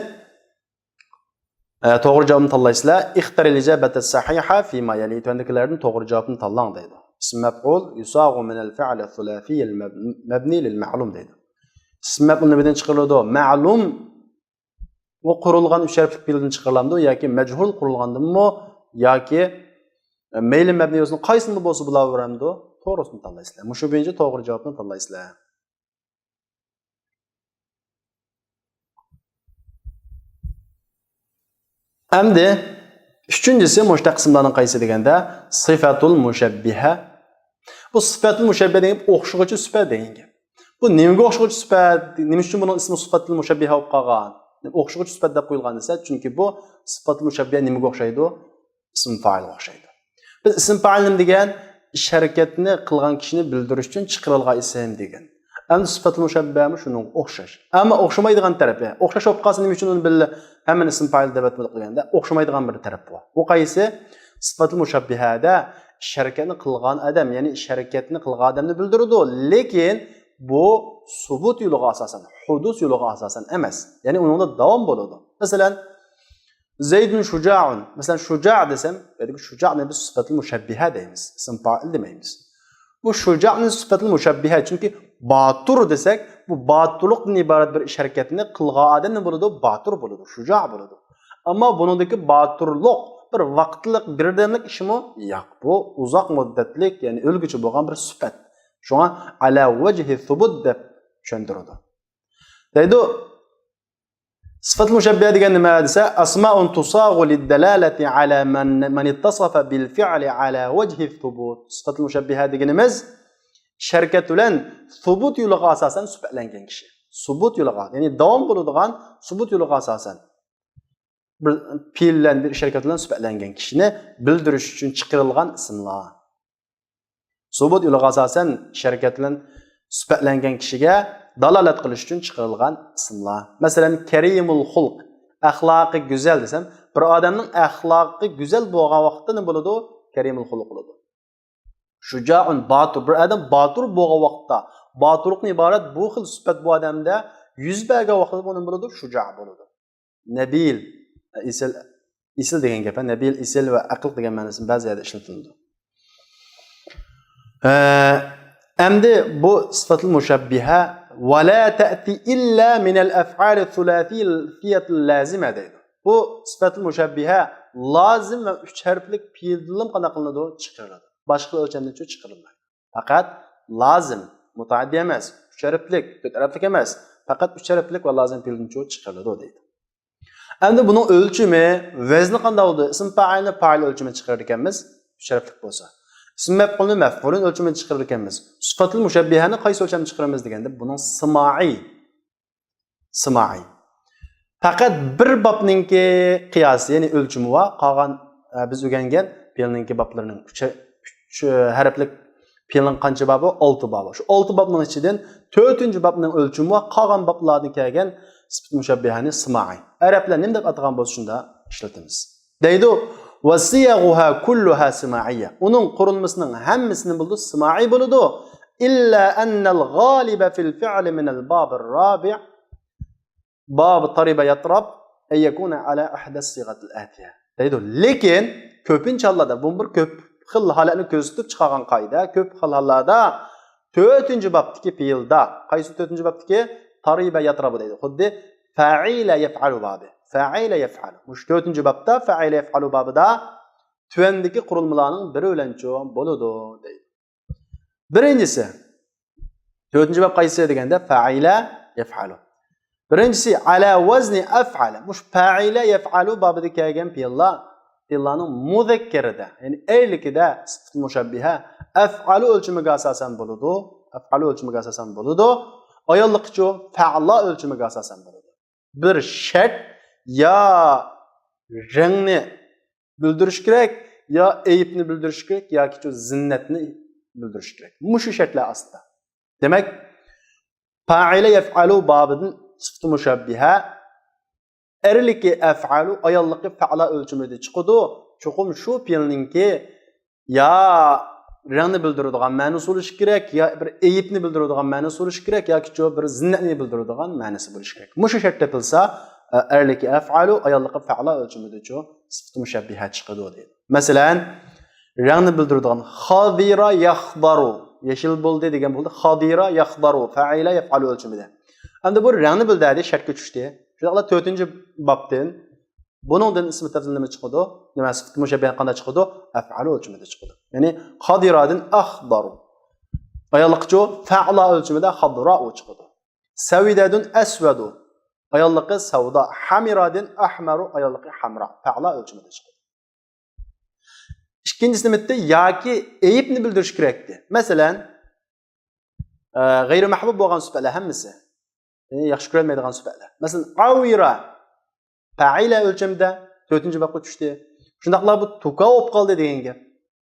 ئە، توغرا جاۋابنى تاللايسىلەر. اختر الإجابة الصحيحة فيما يلي. تۆۋەندىكىلەردىن توغرا جاۋابنى تاللاڭ دەيدۇ. ئىسىم مەپئۇل يۇساغۇ مىنەل فىئلى سۇلاسىيىل مەب-، مەبنى لىل مەئلۇم دەيدۇ. ئىسىم مەپئۇل نېمىدىن چىقىرىلىدۇ؟ مەئلۇم. ئۇ قۇرۇلغان ئۈچ ھەرپلىك پېئىلدىن چىقىرىلامدۇ ياكى مەجھۇل قۇرۇلغاندىنمۇ ياكى، ئە، مەيلى مەبنى بولسۇن، قايسىدىنمۇ بولسا بولاۋېرەمدۇ؟ توغرىسىنى تاللايسىلەر. مۇشۇ بويىچە توغرا جاۋابنى تاللايسىلەر. ئەمدى ئۈچىنچىسى مۇشۇنداق ئىسىملارنىڭ قايسى دېگەندە، سىفەتۇل مۇشەببىھە. بۇ سىفەتۇل مۇشەببىھە دېگەن گەپ ئوخشىغۇچى سۈپەت دېگەن گەپ. بۇ نېمىگە ئوخشىغۇچى سۈپەت؟ نېمە ئۈچۈن بۇنىڭ ئىسمى سىفەتۇل مۇشەببىھە بولۇپ قالغان؟ ئوخشىغۇچى سۈپەت دەپ قويۇلغان دېسە، چۈنكى بۇ سىفەتۇل مۇشەببىھە نېمىگە ئوخشايدۇ؟ ئىسىم پائىلغا ئوخشايدۇ. بىز ئىسىم پائىل نېمە دېگەن؟ ئىش ھەرىكەتنى قىلغان كىشىنى بىلدۈرۈش ئۈچۈن چىقىرىلغان ئىسىم دېگەن. ئەمدى سىفەتۇل مۇشەببىھەمۇ شۇنىڭغا ئوخشاش. ئەمما ئوخشىمايدىغان تەرىپى، ئوخشاش بولۇپ قالسا نېمە ئۈچۈن ئۇنى بىللە ھەممىنى ئىسىم پائىل دەپ ئەتمىدۇق دېگەندە، ئوخشىمايدىغان بىر تەرەپ بار. ئۇ قايسى؟ سىفەتۇل مۇشەببىھەدە ئىش ھەرىكەتنى قىلغان ئادەم، يەنى ئىش ھەرىكەتنى قىلغان ئادەمنى بىلدۈرىدۇ. لېكىن بۇ سۇبۇت يولىغا ئاساسەن، ھۇدۇس يولىغا ئاساسەن ئەمەس. يەنى ئۇنىڭدا داۋام بولىدۇ. مەسىلەن، زەيدۇن شۇجائۇن. مەسىلەن، شۇجا دېسەم، بۇ يەردىكى شۇجانى بىز سىفەتۇل مۇشەببىھە دەيمىز. ئىسىم پائىل دېمەيمىز. بۇ شۇجانى سىفەتۇل مۇشەببىھە. چۈنكى باتۇر دېسەك، بۇ باتۇرلۇقتىن ئىبارەت بىر ئىش ھەرىكەتنى قىلغان ئادەم نېمە بولىدۇ؟ باتۇر بولىدۇ، شۇجا بولىدۇ. ئەمما بۇنىڭدىكى باتۇرلۇق بىر ۋاقىتلىق، بىردەملىك ئىشمۇ؟ ياق، بۇ ئۇزاق مۇددەتلىك، يەنى ئۆلگۈچە بولغان بىر سۈپەت. شۇڭا ئەلا ۋەجھى سۇبۇت دەپ چۈشەندۈرىدۇ. دەيدۇ، سىفەتۇل مۇشەببىھە دېگەن نېمە دېسە، ئەسمائۇن تۇساغۇ لىددالالەتى ئەلا مەن، مەن ئىتتەسەفە بىل فىئلى ئەلا ۋەجھى سۇبۇت. سىفەتۇل مۇشەببىھە دېگىنىمىز شەركەت بىلەن سۇبۇت يولىغا ئاساسەن سۈپەتلەنگەن كىشى. سۇبۇت يولىغا، يەنى داۋام بولىدىغان سۇبۇت يولىغا ئاساسەن بىر پېئىل بىلەن، بىر شەركەت بىلەن سۈپەتلەنگەن كىشىنى بىلدۈرۈش ئۈچۈن چىقىرىلغان ئىسىملار. سۇبۇت يولىغا ئاساسەن شەركەت بىلەن سۈپەتلەنگەن كىشىگە دالالەت قىلىش ئۈچۈن چىقىرىلغان ئىسىملار. مەسىلەن، كەرىمۇل خۇلق، ئەخلاقى گۈزەل دېسەم، بىر ئادەمنىڭ ئەخلاقى گۈزەل بولغان ۋاقىتتا نېمە بولىدۇ؟ كەرىمۇل خۇلق بولىدۇ. شۇجائۇن، باتۇر. بىر ئادەم باتۇر بولغان ۋاقىتتا، باتۇرلۇقتىن ئىبارەت بۇ خىل سۈپەت بۇ ئادەمدە يۈز بەرگەن ۋاقىتتا بۇ نېمە بولىدۇ؟ شۇجا بولىدۇ. نەبىل، ئېسىل، ئېسىل دېگەن گەپ، ھە، نەبىل، ئېسىل ۋە ئەقىل دېگەن مەنىسى بەزى يەردە ئىشلىتىلىدۇ. ئە، ئەمدى بۇ سىفەتۇل مۇشەببىھە، ۋەلا تەتى ئىللا مىنەل ئەفئالى سۇلاسىيەتىل لازىمە دەيدۇ. بۇ سىفەتۇل مۇشەببىھە لازىم ۋە ئۈچ ھەرپلىك پېئىلدىنلا قانداق قىلىنىدۇ؟ چىقىرىلىدۇ. باشقا ئۆلچەمدىن چىقىرىلمايدۇ. پەقەت لازىم، مۇتەئەددى ئەمەس، ئۈچ ھەرپلىك، تۆت ھەرپلىك ئەمەس، پەقەت ئۈچ ھەرپلىك ۋە لازىم پېئىلدىن چىقىرىلىدۇ دەيدۇ. ئەمدى بۇنىڭ ئۆلچىمى، ۋەزنى قانداق بولىدۇ؟ ئىسىم پائىلنى پائىل ئۆلچىمى چىقىرىدىكەنمىز، ئۈچ ھەرپلىك بولسا. ئىسىم مەپئۇلنى مەفئۇلۇن ئۆلچىمىدە چىقىرىدىكەنمىز. سىفەتۇل مۇشەببىھەنى قايسى ئۆلچەمدە چىقىرىمىز دېگەندە، بۇنىڭ سىمائىي. سىمائىي. پەقەت بىر بابنىڭكى قىياسى، يەنى ئۆلچىمى بار. قالغان، ئە، بىز ئۆگەنگەن پېئىلنىڭكى بابلىرىنىڭ ئۈچ، ئۈچ ھەرپلىك پېئىلنىڭ قانچە بابى؟ ئالتە بابى. شۇ ئالتە بابنىڭ ئىچىدىن تۆتىنچى بابنىڭ ئۆلچىمى بار. قالغان بابلاردىن كەلگەن سۈپىتى مۇشەببىھەنى سىمائىي. ئەرەبلەر نېمە دەپ ئاتىغان بولسا، شۇنداق ئىشلىتىمىز. دەيدۇ، «وَصِيَغُهَا كُلُّهَا سِمَاعِيَّةٌ». ئۇنىڭ قۇرۇلمىسىنىڭ ھەممىسىنى بولىدۇ، سىمائىي بولىدۇ. «إِلَّا أَنَّ الْغَالِبَ فِي الْفِعْلِ مِنَ الْبَابِ الرَّابِعِ». باب ترب يترب أن يكون على إحدى الصيغ الآتية. دەيدۇ. لېكىن كۆپىنچە ھاللاردا، بۇ بىر كۆپ خىل ھالەتنى كۆرسىتىپ چىقارغان قائىدە، كۆپ خىل ھاللاردا تۆتىنچى بابتىكى پېئىلدا، قايسى تۆتىنچى بابتىكى؟ ترب يترب دەيدۇ. خۇددى فعل يفعل بابى. فعل يفعل. مۇشۇ تۆتىنچى بابتا فعل يفعل بابىدا تۆۋەندىكى قۇرۇلمىلارنىڭ بىرى بىلەنچۇ بولىدۇ دەيدۇ. بىرىنچىسى، تۆتىنچى باب قايسى دېگەندە، فەئىلە يەفئەلۇ. بىرىنچىسى، ئەلە ۋەزنى ئەفئەلە. مۇشۇ فەئىلە يەفئەلۇ بابىدا كەلگەن پېئىللار، پېئىللارنىڭ مۇزەككەرىدە، يەنى ئەرلىكىدە سۈپىتى مۇشەببىھە ئەفئەلۇ ئۆلچىمىگە ئاساسەن بولىدۇ، ئەفئەلۇ ئۆلچىمىگە ئاساسەن بولىدۇ. ئاياللىقىچۇ، فەئلا ئۆلچىمىگە ئاساسەن بولىدۇ. بىر شەرت، يا رەڭنى بىلدۈرۈش كېرەك، يا ئەيىبنى بىلدۈرۈش كېرەك، ياكىچۇ زىننەتنى بىلدۈرۈش كېرەك. مۇشۇ شەرتلەر ئاستىدا. دېمەك، فەئىلە يەفئەلۇ بابىدىن سۈپىتى مۇشەببىھە ئەرلىكى ئەفئەلۇ، ئاياللىقى فەئلا ئۆلچىمىدە چىقىدۇ. چوقۇم شۇ پېئىلنىڭكى يا رەڭنى بىلدۈرىدىغان مەنىسى بولۇشى كېرەك، يا بىر ئەيىبنى بىلدۈرىدىغان مەنىسى بولۇشى كېرەك، ياكىچۇ بىر زىننەتنى بىلدۈرىدىغان مەنىسى بولۇشى كېرەك. مۇشۇ شەرت تېپىلسا، ئەرلىكى ئەفئەلۇ، ئاياللىقى فەئلا ئۆلچىمىدىچۇ سۈپىتى مۇشەببىھە چىقىدۇ دەيدۇ. مەسىلەن، رەڭنى بىلدۈرىدىغان خادىرا ياخدارۇ، يېشىل بولدى دېگەن بولدى. خادىرا ياخدارۇ، فەئىلە يەفئەلۇ ئۆلچىمىدە. ئەمدى بۇ رەڭنى بىلدۈردى، شەرتكە چۈشتى. شۇنداقلا تۆتىنچى بابتىن بۇنىڭدىن ئىسمى تەفزىل نېمە چىقىدۇ؟ نېمە، سۈپىتى مۇشەببىھە قانداق چىقىدۇ؟ ئەفئەلۇ ئۆلچىمىدە چىقىدۇ. يەنى خادىرادىن ئەخدارۇ. ئاياللىقىچۇ؟ فەئلا ئۆلچىمىدە خادراۇ چىقىدۇ. سەۋىدەدىن ئەسۋەدۇ. ئاياللىقى سەۋدا. ھەمىرادىن ئەھمەرۇ. ئاياللىقى ھەمرا. فەئلا ئۆلچىمىدە چىقىدۇ. ئىككىنچىسى نېمە دېدى؟ ياكى ئەيىبنى بىلدۈرۈش كېرەكتى. مەسىلەن، ئە، غەيرىي مەھبۇب بولغان سۈپەتلەر ھەممىسى. يەنى ياخشى كۆرەلمەيدىغان سۈپەتلەر. مەسىلەن، ئاۋىرا. پەئىلە ئۆلچەمدە تۆتىنچى بابقا چۈشتى. شۇنداقلا بۇ تۇكا بولۇپ قالدى دېگەن گەپ.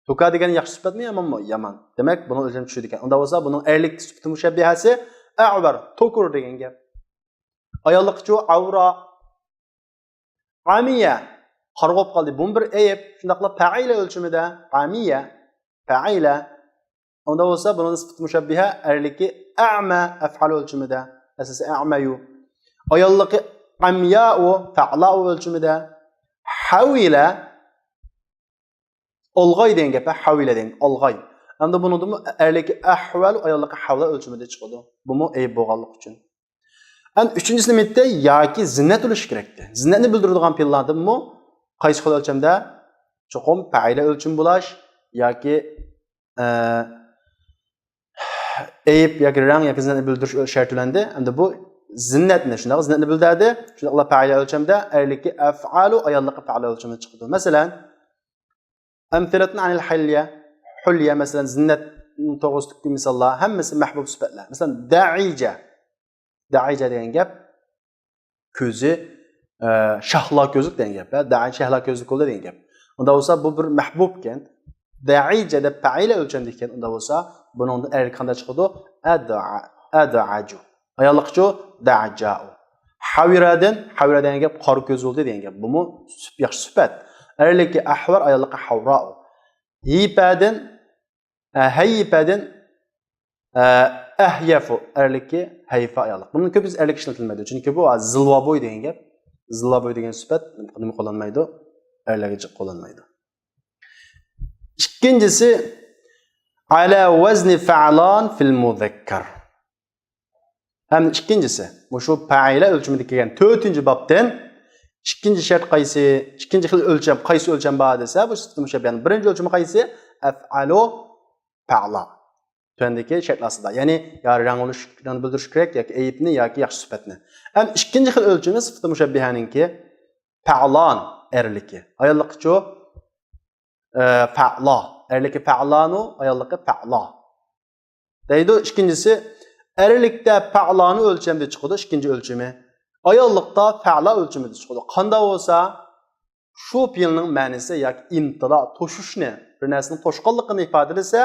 تۇكا دېگەن ياخشى سۈپەتمۇ، يامانمۇ؟ يامان. دېمەك، بۇنىڭ ئۆلچىمى چۈشىدىكەن. ئۇنداق بولسا، بۇنىڭ ئەرلىك سۈپىتى مۇشەببىھەسى ئەۋەر، توكۇر دېگەن گەپ. ئاياللىقىچۇ؟ ئاۋرا. ئامىيە. قارا بولۇپ قالدى. بۇمۇ بىر ئەيىب. شۇنداقلا پەئىلە ئۆلچىمىدە ئامىيە، پەئىلە. ئۇنداق بولسا، بۇنىڭ سۈپىتى مۇشەببىھە ئەرلىكى ئەمە، ئەفئەل ئۆلچىمىدە. ئەسلىسى ئەمەيۇ. ئاياللىقى ئەميائۇ، فەئلاۇ ئۆلچىمىدە. ھەۋىلە، ئالغاي دېگەن گەپ، ھەۋىلە دېگەن ئالغاي. ئەمدى بۇنىڭدىمۇ ئەرلىكى ئەھۋەل، ئاياللىقى ھەۋلە ئۆلچىمىدە چىقىدۇ. بۇمۇ ئەيىب بولغانلىقى ئۈچۈن. ئەمدى ئۈچىنچىسى نېمە دېدى؟ ياكى زىننەت بولۇشى كېرەكتى. زىننەتنى بىلدۈرىدىغان پېئىللاردىنمۇ قايسى خىل ئۆلچەمدە؟ چوقۇم پەئىلە ئۆلچىمى بولاش ياكى، ئە، ئەيىب ياكى رەڭ ياكى زىننەتنى بىلدۈرۈش شەرتلەندى. ئەمدى بۇ زىننەتنى، شۇنداق زىننەتنى بىلدۈردى. شۇنداقلا پەئىلە ئۆلچەمدە ئەرلىكى ئەفئالۇ، ئاياللىقى پەئلا ئۆلچىمىدە چىقىدۇ. مەسىلەن، ئەمسىلەتۇن ئەنىل ھەليە، ھۇليە، مەسىلەن، زىننەت توغرىسىدىكى مىساللار ھەممىسى مەھبۇب سۈپەتلەر. مەسىلەن، دەئىجە. دەئىجە دېگەن گەپ كۆزى، ئە، شاھلا كۆزلۈك دېگەن گەپ. دەئىجە شاھلا كۆزلۈك بولدى دېگەن گەپ. ئۇنداق بولسا، بۇ بىر مەھبۇب ئىكەن. دەئىجە دەپ پەئىلە ئۆلچەمدە ئىكەن. ئۇنداق بولسا، بۇنىڭدىن ئەرلىك قانداق چىقىدۇ؟ ئەدئا-، ئەدئاجۇ. ئاياللىقىچۇ؟ دەئجائۇ. ھەۋىرەدىن، ھەۋىرە دېگەن گەپ قارا كۆز بولدى دېگەن گەپ. بۇمۇ سۈپ-، ياخشى سۈپەت. ئەرلىكى ئەھۋەر، ئاياللىقى ھەۋرائۇ. ھىپەدىن، ئە، ھەيپەدىن، ئە، ئەھيەفۇ، ئەرلىكى ھەيفا، ئاياللىق. بۇنىڭ كۆپىنچىسى ئەرلىك ئىشلىتىلمەيدۇ. چۈنكى بۇ زىلۋابوي دېگەن گەپ. زىلۋابوي دېگەن سۈپەت نېمە قوللانمايدۇ؟ ئەرلەرگە جىق قوللانمايدۇ. ئىككىنچىسى، ئەلە ۋەزنى فەئلان فىل مۇزەككەر. ھەم ئىككىنچىسى، مۇشۇ پەئىلە ئۆلچىمىدە كەلگەن تۆتىنچى بابتىن ئىككىنچى شەرت قايسى؟ ئىككىنچى خىل ئۆلچەم، قايسى ئۆلچەم بار دېسە، بۇ سۈپىتى مۇشەببىھەنىڭ بىرىنچى ئۆلچىمى قايسى؟ ئەفئەلۇ پەئلا. تۆۋەندىكى شەرتلەر ئاستىدا. يەنى يا رەڭ بولۇش، رەڭنى بىلدۈرۈش كېرەك، ياكى ئەيىبنى، ياكى ياخشى سۈپەتنى. ھەم ئىككىنچى خىل ئۆلچىمى سۈپىتى مۇشەببىھەنىڭكى پەئلان ئەرلىكى. ئاياللىقىچۇ؟ ئە، پەئلا. ئەرلىكى پەئلانۇ، ئاياللىقى پەئلا. دەيدۇ. ئىككىنچىسى، ئەرلىكتە پەئلانۇ ئۆلچەمدە چىقىدۇ، ئىككىنچى ئۆلچىمى. ئاياللىقتا پەئلا ئۆلچىمىدە چىقىدۇ. قانداق بولسا، شۇ پېئىلنىڭ مەنىسى ياكى ئىمتىلا، توشۇشنى، بىر نەرسىنىڭ توشقانلىقىنى ئىپادىلىسە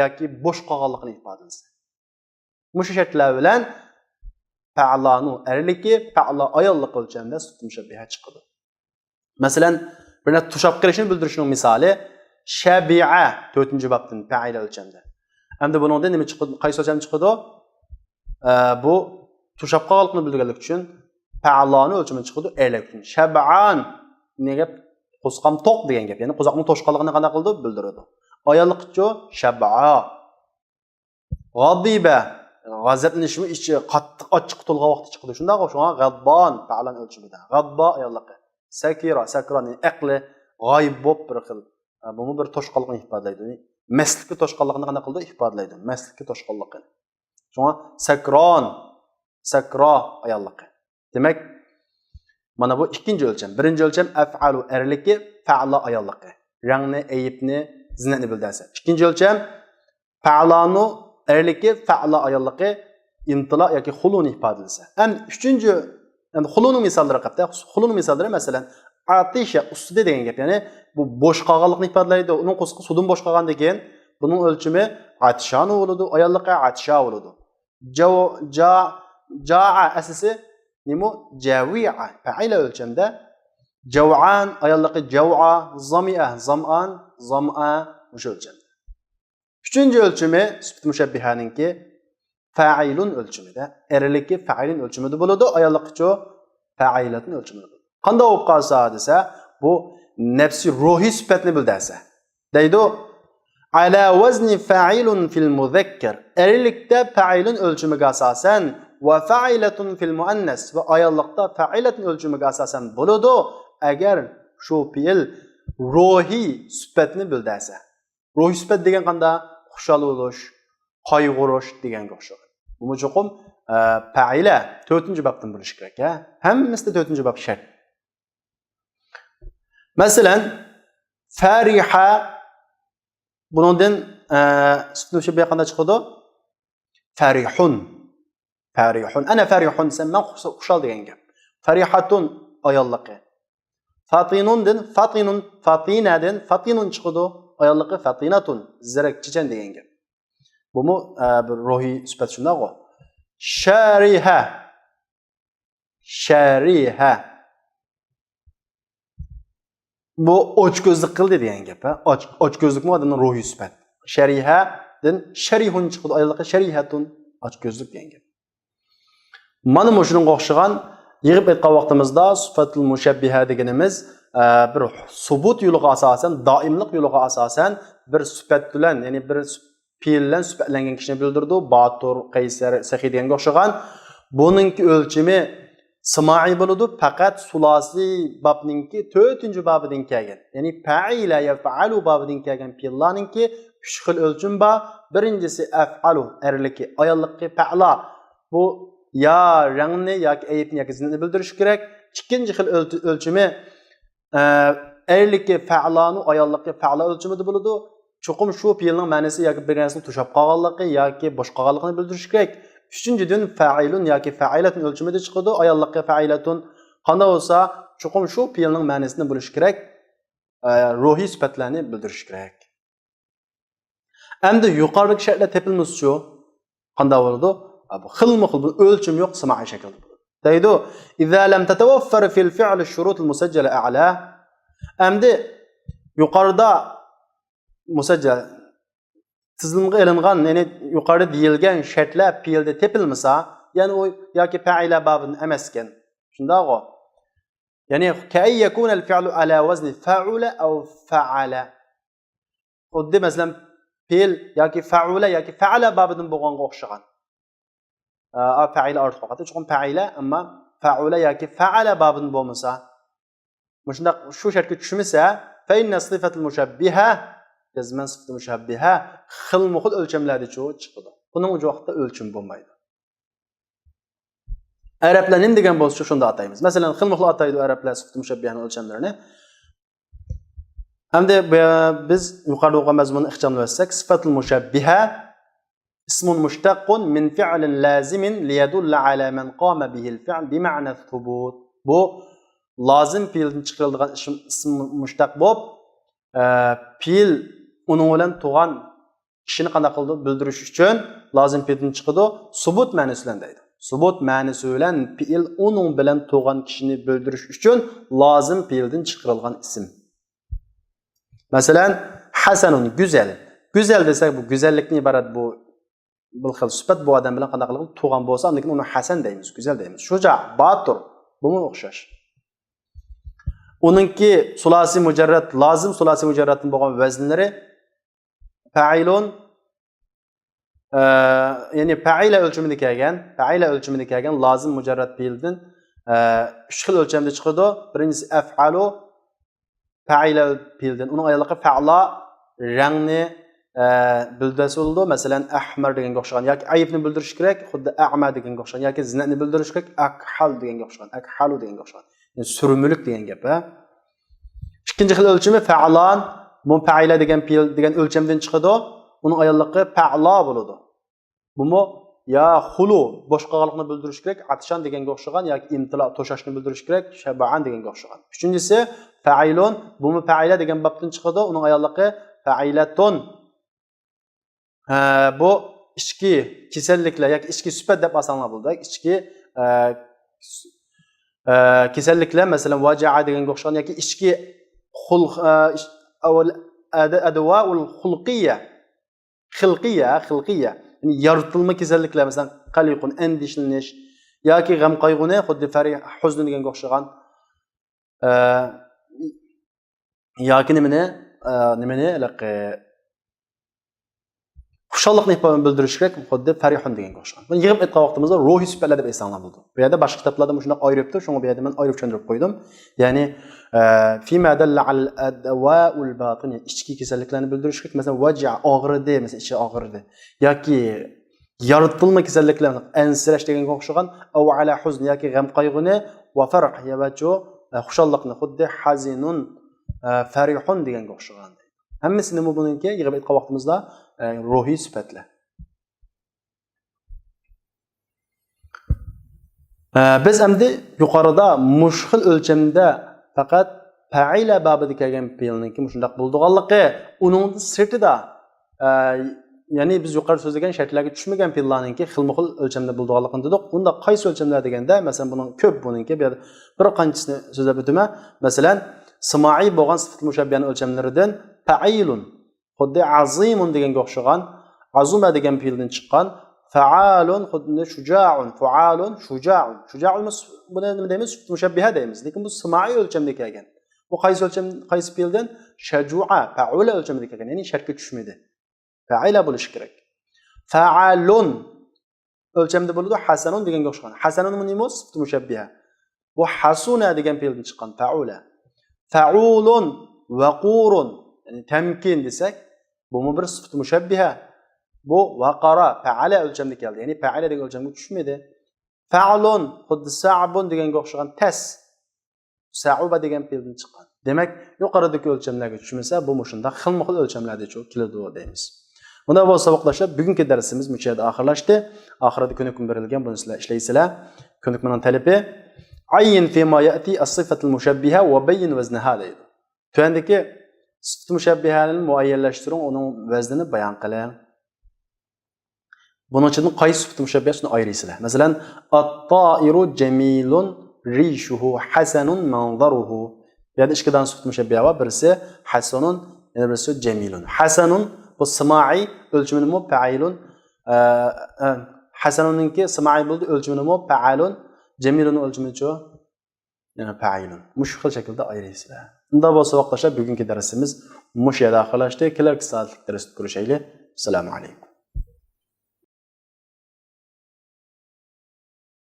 ياكى بوش قالغانلىقىنى ئىپادىلىسە. مۇشۇ شەرتلەر بىلەن پەئلانىڭ ئەرلىكى، پەئلا ئاياللىق ئۆلچەمدە سۈپەت مۇشەببىھە چىقىدۇ. مەسىلەن، بىر نەرسە توشاپ قېلىشنى بىلدۈرۈشنىڭ مىسالى شەبىئە، تۆتىنچى بابتىن پەئىلە ئۆلچەمدە. ئەمدى بۇنىڭدىن نېمە چىقىدۇ؟ قايسى ئۆلچەم چىقىدۇ؟ ئە، بۇ توشاپ قالغانلىقىنى بىلدۈرگەنلىكى ئۈچۈن پەئلانىڭ ئۆلچىمى چىقىدۇ، ئەرلىك ئۈچۈن. شەبئان، نېمە گەپ؟ قورسىقىم توق دېگەن گەپ. يەنى قورساقنىڭ توشقانلىقىنى قانداق قىلىدۇ؟ بىلدۈرىدۇ. ئاياللىققىچۇ؟ شەبئا. غاضىبە، غەزەپلىنىشمۇ ئىچى قاتتىق ئاچچىققا تولغان ۋاقتى چىقىدۇ. شۇنداقغۇ، شۇڭا غەضبان، پەئلان ئۆلچىمىدە. غەضبا ئاياللىقى. سەكىرا، سەكران، يەنى ئەقلى غايىب بولۇپ بىر خىل. ھە، بۇمۇ بىر توشقانلىقنى ئىپادىلەيدۇ. مەستلىككە توشقانلىقىنى قانداق قىلىدۇ؟ ئىپادىلەيدۇ. مەستلىككە توشقانلىقى. شۇڭا سەكران، سەكرا ئاياللىقى. دېمەك، مانا بۇ ئىككىنچى ئۆلچەم. بىرىنچى ئۆلچەم ئەفئالۇ ئەرلىكى، پەئلا ئاياللىقى. رەڭنى، ئەيىبنى، زىننەتنى بىلدۈرسە. ئىككىنچى ئۆلچەم پەئلانۇ ئەرلىكى، پەئلا ئاياللىقى، ئىمتىلا ياكى خۇلۇنى ئىپادىلىسە. ئەمدى ئۈچىنچى، ئەمدى خۇلۇنىڭ مىساللىرى قاپتە. خۇلۇنىڭ مىساللىرى، مەسىلەن، ئاتىشە، ئۇسسىدى دېگەن گەپ. يەنى بۇ بوش قالغانلىقنى ئىپادىلەيدۇ. ئۇنىڭ قورسىقى سۇدىن بوش قالغاندىن كېيىن بۇنىڭ ئۆلچىمى ئاتىشانۇ بولىدۇ، ئاياللىقى ئاتىشا بولىدۇ. جاۋ-، جا-، جائە ئەسلىسى نېمە؟ جەۋىئە، پەئىلە ئۆلچەمدە. جەۋئان، ئاياللىقى جەۋئا، زامىئە، زامئان، زامئا، مۇشۇ ئۆلچەمدە. ئۈچىنچى ئۆلچىمى سۈپىتى مۇشەببىھەنىڭكى پەئىلۇن ئۆلچىمىدە، ئەرلىكى پەئىلۇن ئۆلچىمىدە بولىدۇ، ئاياللىقىچۇ پەئىلەتۇن ئۆلچىمىدە بولىدۇ. قانداق بولۇپ قالسا دېسە، بۇ نەپسى روھىي سۈپەتنى بىلدۈرسە. دەيدۇ، ئەلا ۋەزنى فەئىلۇن فىل مۇزەككەر. ئەرلىكتە پەئىلۇن ئۆلچىمىگە ئاساسەن، ۋە فەئىلەتۇن فىل مۇئەننەس، ۋە ئاياللىقتا پەئىلەتۇن ئۆلچىمىگە ئاساسەن بولىدۇ، ئەگەر شۇ پېئىل روھىي سۈپەتنى بىلدۈرسە. روھىي سۈپەت دېگەن قانداق؟ خۇشال بولۇش، قايغۇرۇش دېگەنگە ئوخشايدۇ. بۇمۇ چوقۇم، ئە، پەئىلە، تۆتىنچى بابتىن بولۇشى كېرەك، ھە؟ ھەممىسىدە تۆتىنچى باب شەرت. مەسىلەن، فەرىھە، بۇنىڭدىن، ئە، سۈپىتى مۇشەببىھە قانداق چىقىدۇ؟ فەرىھۇن. فەرىھۇن. ئەنە فەرىھۇن دېسەم، مەن خۇش-، خۇشال دېگەن گەپ. فەرىھەتۇن ئاياللىقى. فاتىنۇندىن، فاتىنۇن، فاتىنەدىن فاتىنۇن چىقىدۇ. ئاياللىقى فاتىنەتۇن، زېرەك، چېچەن دېگەن گەپ. بۇمۇ، ئە، بىر روھىي سۈپەت شۇنداقغۇ. شەرىھە. شەرىھە. بۇ ئاچكۆزلۈك قىلدى دېگەن گەپ، ھە؟ ئاچ-، ئاچكۆزلۈكمۇ ئادەمنىڭ روھىي سۈپەت. شەرىھەدىن شەرىھۇن چىقىدۇ، ئاياللىقى شەرىھەتۇن، ئاچكۆزلۈك دېگەن گەپ. مانا مۇشۇنىڭغا ئوخشىغان يىغىپ ئېيتقان ۋاقتىمىزدا سۈپەتۇل مۇشەببىھە دېگىنىمىز، ئە، بىر سۇبۇت يولىغا ئاساسەن، دائىملىق يولىغا ئاساسەن بىر سۈپەت بىلەن، يەنى بىر سۈ-، پېئىل بىلەن سۈپەتلەنگەن كىشىنى بىلدۈرىدۇ. باتۇر، قەيسەر، سېخىي دېگەنگە ئوخشىغان. بۇنىڭكى ئۆلچىمى سىمائىي بولىدۇ، پەقەت سۇلاسىي بابنىڭكى تۆتىنچى بابىدىن كەلگەن. يەنى پەئىلە يەفئەلۇ بابىدىن كەلگەن پېئىللارنىڭكى ئۈچ خىل ئۆلچىمى بار. بىرىنچىسى ئەفئەلۇ، ئەرلىكى، ئاياللىقى، پەئلا. بۇ يا رەڭنى ياكى ئەيىبنى ياكى زىننەتنى بىلدۈرۈشى كېرەك. ئىككىنچى خىل ئۆلچ-، ئۆلچىمى، ئە، ئەرلىكى فەئلانۇ، ئاياللىقى فەئلا ئۆلچىمىدە بولىدۇ. چوقۇم شۇ پېئىلنىڭ مەنىسى ياكى بىر نەرسىنىڭ توشاپ قالغانلىقى ياكى بوش قالغانلىقىنى بىلدۈرۈشى كېرەك. ئۈچىنچىدىن، فەئىلۇن ياكى فەئىلەتۇن ئۆلچىمىدە چىقىدۇ، ئاياللىقى فەئىلەتۇن. قانداق بولسا، چوقۇم شۇ پېئىلنىڭ مەنىسىنى بىلىشى كېرەك، ئە، روھىي سۈپەتلەرنى بىلدۈرۈشى كېرەك. ئەمدى يۇقىرىدىكى شەرتلەر تېپىلمىسىچۇ؟ قانداق بولىدۇ؟ ھە، بۇ خىلمۇ خىل، بۇ ئۆلچىمى يوق سىمائىي شەكىلدە بولىدۇ. دەيدۇ، إذا لم تتوفر في الفعل الشروط المسجلة أعلى. ئەمدى يۇقىرىدا مۇسەججەل، تىزىمغا ئېلىنغان، يەنى يۇقىرىدا دېيىلگەن شەرتلەر پېئىلدە تېپىلمىسا، يەنى ئۇ ياكى پەئىلە بابىدىن ئەمەسكەن. شۇنداقغۇ؟ يەنى كأن يكون الفعل على وزن فعل أو فعل. خۇددى مەسىلەن، پېئىل ياكى فەئۇلە ياكى فەئەلە بابىدىن بولغانغا ئوخشىغان. ئا، فەئىلە ئارتۇق ۋاقىتتا، چوقۇم پەئىلە، ئەمما فەئۇلە ياكى فەئەلە بابىدىن بولمىسا، مۇشۇنداق شۇ شەرتكە چۈشمىسە، فإن الصفة المشبهة، جەزمەن سىپىتى مۇشەببىھە خىلمۇ خىل ئۆلچەملەردىچۇ چىقىدۇ. بۇنىڭ ئۇ ۋاقىتتا ئۆلچىمى بولمايدۇ. ئەرەبلەر نېمە دېگەن بولسىچۇ، شۇنداق ئاتايمىز. مەسىلەن، خىلمۇ خىل ئاتايدۇ ئەرەبلەر سىپىتى مۇشەببىھەنىڭ ئۆلچەملىرىنى. ئەمدى بۇ، بىز يۇقىرىدا ئوقۇغان مەزمۇننى ئىخچاملىۋەتسەك، سىپەتۇل مۇشەببىھە اسم مشتق من فعل لازم ليدل على من قام به الفعل بمعنى الثبوت. بۇ لازىم پېئىلدىن چىقىرىلىدىغان ئىسىم، ئىسىم مۇشتەق بولۇپ، ئە، پېئىل ئۇنىڭ بىلەن تۇغان كىشىنى قانداق قىلىدۇ؟ بىلدۈرۈش ئۈچۈن لازىم پېئىلدىن چىقىدۇ. سۇبۇت مەنىسى بىلەن دەيدۇ. سۇبۇت مەنىسى بىلەن پېئىل ئۇنىڭ بىلەن تۇغان كىشىنى بىلدۈرۈش ئۈچۈن لازىم پېئىلدىن چىقىرىلغان ئىسىم. مەسىلەن، ھەسەنۇن، گۈزەل. گۈزەل دېسەك، بۇ گۈزەللىكتىن ئىبارەت بۇ بىر خىل سۈپەت، بۇ ئادەم بىلەن قانداق قىلغىلى تۇغان بولسا، ئاندىن كېيىن ئۇنى ھەسەن دەيمىز، گۈزەل دەيمىز. شۇجا، باتۇر، بۇمۇ ئوخشاش. ئۇنىڭكى سۇلاسىي مۇجەررەت، لازىم سۇلاسىي مۇجەررەتتىن بولغان ۋەزىنلىرى پەئىلۇن، ئە، يەنى پەئىلە ئۆلچىمىدە كەلگەن، پەئىلە ئۆلچىمىدە كەلگەن لازىم مۇجەررەت پېئىلدىن، ئە، ئۈچ خىل ئۆلچەمدە چىقىدۇ. بىرىنچىسى ئەفئالۇ، پەئىلە پېئىلدىن. ئۇنىڭ ئاياللىقى فەئلا، رەڭنى، ئە، بىلدۈرسە بولىدۇ. مەسىلەن، ئەھمەر دېگەنگە ئوخشىغان ياكى ئەيىبنى بىلدۈرۈش كېرەك، خۇددى ئەئما دېگەنگە ئوخشىغان ياكى زىننەتنى بىلدۈرۈش كېرەك، ئەكھەل دېگەنگە ئوخشىغان، ئەكھەلۇ دېگەنگە ئوخشىغان. يەنى سۈرمىلىك دېگەن گەپ، ھە. ئىككىنچى خىل ئۆلچىمى فەئلان. بۇ پەئىلە دېگەن پېئىل دېگەن ئۆلچەمدىن چىقىدۇ. ئۇنىڭ ئاياللىقى پەئلا بولىدۇ. بۇمۇ يا خۇلۇ، بوش قالغانلىقنى بىلدۈرۈش كېرەك، ئاتىشان دېگەنگە ئوخشىغان ياكى ئىمتىلا، توشاشنى بىلدۈرۈش كېرەك، شەبئان دېگەنگە ئوخشىغان. ئۈچىنچىسى، فەئىلۇن، بۇمۇ پەئىلە دېگەن بابتىن چىقىدۇ، ئۇنىڭ ئاياللىقى فەئىلەتۇن. ھە، بۇ ئىچكى كېسەللىكلەر ياكى ئىچكى سۈپەت دەپ ئالساڭلار بولىدۇ. ئىچكى، ئە، س-، ئە، كېسەللىكلەر، مەسىلەن، ۋەجەئە دېگەنگە ئوخشىغان ياكى ئىچكى خۇل-، ئە، ئىچ-، ئەۋۋەل ئەد-، ئەدۋائۇل خۇلقىيە. خىلقىيە، خىلقىيە. يەنى يارىتىلما كېسەللىكلەر، مەسىلەن، قەلىقۇن، ئەندىشىلىنىش ياكى غەم قايغۇنى خۇددى فەرىھ، ھۇزن دېگەنگە ئوخشىغان. ئە، ياكى نېمىنى، ئە، نېمىنى، ھېلىقى خۇشاللىقنى بىلدۈرۈش كېرەك، خۇددى فەرىھۇن دېگەنگە ئوخشىغان. بۇنى يىغىپ ئېيتقان ۋاقتىمىزدا روھىي سۈپەتلەر دەپ ئېيتساڭلار بولىدۇ. بۇ يەردە باشقا كىتابلاردا مۇشۇنداق ئايرىپتۇ، شۇڭا بۇ يەردە مەن ئايرىپ چۈشەندۈرۈپ قويدۇم. يەنى، ئە، فيما دل على الأدواء الباطنية، ئىچكى كېسەللىكلەرنى بىلدۈرۈش كېرەك. مەسىلەن، ۋەجە، ئاغرىدى، مەسىلەن، ئىچى ئاغرىدى. ياكى يارىتىلما كېسەللىكلەر، ئەنسىرەش دېگەنگە ئوخشىغان، ئەۋ ئەلە ھۇزن ياكى غەم قايغۇنى، ۋە فەرھ يا ۋەچۇ، ئە، خۇشاللىقنى، خۇددى ھەزىنۇن، ئە، فەرىھۇن دېگەنگە ئوخشىغان. ھەممىسى نېمە بۇنىڭكى؟ يىغىپ ئېيتقان ۋاقتىمىزدا، ئە، روھىي سۈپەتلەر. ئە، بىز ئەمدى يۇقىرىدا مۇشۇ خىل ئۆلچەمدە پەقەت پەئىلە بابىدا كەلگەن پېئىلنىڭكى مۇشۇنداق بولىدىغانلىقى، ئۇنىڭدىن سىرتىدا، ئە، يەنى بىز يۇقىرىدا سۆزلىگەن شەرتلەرگە چۈشمىگەن پېئىللارنىڭكى خىلمۇ خىل ئۆلچەمدە بولىدىغانلىقىنى دېدۇق. ئۇنداق قايسى ئۆلچەملەر دېگەندە، مەسىلەن، بۇنىڭ كۆپ، بۇنىڭكى بۇ يەردە بىر قانچىسىنى سۆزلەپ ئۆتىمەن. مەسىلەن، سىمائىي بولغان سىفەت مۇشەببىھەنىڭ ئۆلچەملىرىدىن پەئىلۇن، خۇددى ئەزىمۇن دېگەنگە ئوخشىغان، ئەزۇمە دېگەن پېئىلدىن چىققان، فەئالۇن، خۇددى شۇجائۇن، فۇئالۇن، شۇجائۇن. شۇجائۇن بۇنى نېمە دەيمىز؟ سۈپەت مۇشەببىھە دەيمىز. لېكىن بۇ سىمائىي ئۆلچەمدە كەلگەن. بۇ قايسى ئۆلچەم، قايسى پېئىلدىن؟ شەجۇئە، پەئۇلە ئۆلچەمدە كەلگەن. يەنى شەرتكە چۈشمىدى. پەئىلە بولۇشى كېرەك. فەئالۇن ئۆلچەمدە بولىدۇ، ھەسەنۇن دېگەنگە ئوخشىغان. ھەسەنۇن نېمە؟ سۈپەت مۇشەببىھە. بۇ ھەسۇنە دېگەن پېئىلدىن چىققان، پەئۇلە. فەئۇلۇن، ۋەقۇرۇن، يەنى تەمكىن دېسەك، بۇمۇ بىر سۈپەت مۇشەببىھە. بۇ ۋەقارا، پەئەلە ئۆلچەمدە كەلدى. يەنى پەئەلە دېگەن ئۆلچەمگە چۈشمىدى. فەئلۇن، خۇددى سەئبۇن دېگەنگە ئوخشىغان تەس. سەئۇبە دېگەن پېئىلدىن چىققان. دېمەك، يۇقىرىدىكى ئۆلچەملەرگە چۈشمىسە، بۇ مۇشۇنداق خىلمۇ خىل ئۆلچەملەردە چۈ-، كېلىدۇ دەيمىز. بۇنداق بولسا، ساۋاقداشلار، بۈگۈنكى دەرسىمىز مۇشۇ يەردە ئاخىرلاشتى. ئاخىرىدا كۆنۈكمە بېرىلگەن، بۇنى سىلەر ئىشلەيسىلەر. كۆنۈكمىنىڭ تەلىپى: عين فيما يأتي الصفة المشبهة وبين وزنها دەيدۇ. تۆۋەندىكى سۈپەت مۇشەببىھەنى مۇئەييەنلەشتۈرۈڭ، ئۇنىڭ ۋەزنىنى بايان قىلىڭ. بۇنىڭ ئىچىدىن قايسى سۈپەت مۇشەببىھەسىنى ئايرىيسىلەر؟ مەسىلەن، الطائر جميل ريشه حسن منظره. بۇ يەردە ئىككى دانە سۈپەت مۇشەببىھە بار. بىرسى ھەسەنۇن، يەنە بىرسى جەمىلۇن. ھەسەنۇن بۇ سىمائىي، ئۆلچىمىنىمۇ پەئىلۇن. ئە، ئە، ھەسەنۇننىڭكى سىمائىي بولدى، ئۆلچىمىنىمۇ پەئەلۇن. جەمىلۇننىڭ ئۆلچىمىچۇ؟ يەنە پەئىلۇن. مۇشۇ خىل شەكىلدە ئايرىيسىلەر. ئۇنداق بولسا، ساۋاقداشلار، بۈگۈنكى دەرسىمىز مۇشۇ يەردە ئاخىرلاشتى. كېلەركى سائەتلىك دەرستە كۆرۈشەيلى. ئەسسالامۇ ئەلەيكۇم.